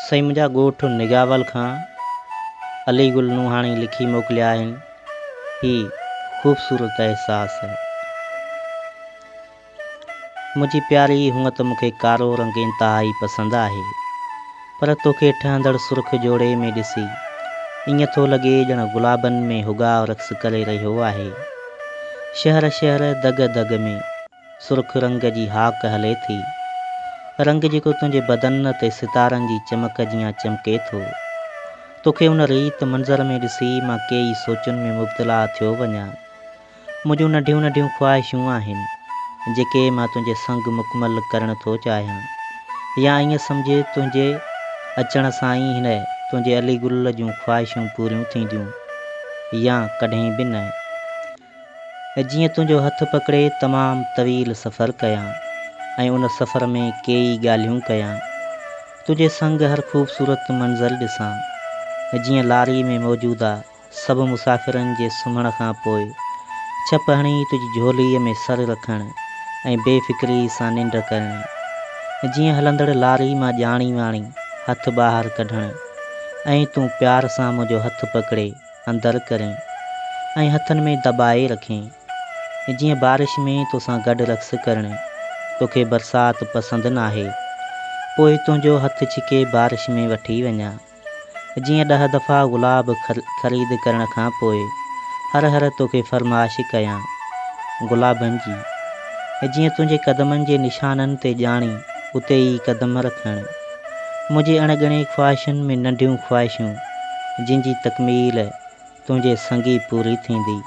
سائين منهنجا ڳوٺ نگاول کان علي گل نوحاڻي لکي موڪليا آهن هي خوبصورت احساس. منهنجي پياري هونء ته مون کي ڪارو رنگ انتهائي پسند آهي پر توکي ٺهندڙ سرخ جوڙي ۾ ڏسي ائين ٿو لڳي ڄڻ گلابن ۾ هڳاء رقص ڪري رهيو آهي. شهر شهر دڳ دڳ ۾ سرخ رنگ جي هاڪ هلي ٿي. رنگ جيڪو تنهنجي بدن تي ستارن جي چمڪ جيان چمڪي ٿو. توکي ان ريت منظر ۾ ڏسي مان ڪيئي سوچن ۾ مبتلا ٿيو وڃان. منهنجون ننڍيون ننڍيون خواهشون آهن، جيڪي مان تنهنجي سنگ مڪمل ڪرڻ ٿو چاهيان. يا ائين سمجهه تنهنجي اچڻ سان ئي هن تنهنجي علي گل جون خواهشون پوريون ٿينديون يا ڪڏهن به نه. جيئن تنهنجو هٿ پڪڙي تمام طويل سفر ڪيان ۽ ان سفر ۾ ڪيئي ڳالهيون ڪيان. تنهنجي سنگ هر خوبصورت منظر ڏسان. جيئن لاري ۾ موجوده سڀ مسافرن جي سمهڻ کان پوء ڇپ هڻي تنهنجي جهوليء ۾ سر رکڻ ۽ بي فڪري سان ننڊ ڪرڻ. جيئن هلندڙ لاري مان ڄاڻي واڻي هٿ ٻاهر ڪڍڻ ۽ تون پيار سان منهنجو هٿ پڪڙي اندر ڪرين ۽ هٿن ۾ دٻائي رکين. جيئن بارش ۾ توسان گڏ رقص ڪرڻ توکي برسات پسند ناهي پوء تنهنجو هٿ ڇڪي بارش ۾ وٺي وڃان. جيئن ڏهه دفعا گلاب خريد ڪرڻ کان پوء هر هر توکي فرمائش ڪيان گلابن جي. جيئن تنهنجي قدمن جي نشانن تي ڄاڻي اتي ئي قدم رکڻ. منهنجي اڻ ڳڻي خواهشن ۾ ننڍيون خواهشون جن جي تڪميل تنهنجي سنگ ئي پوري ٿيندي.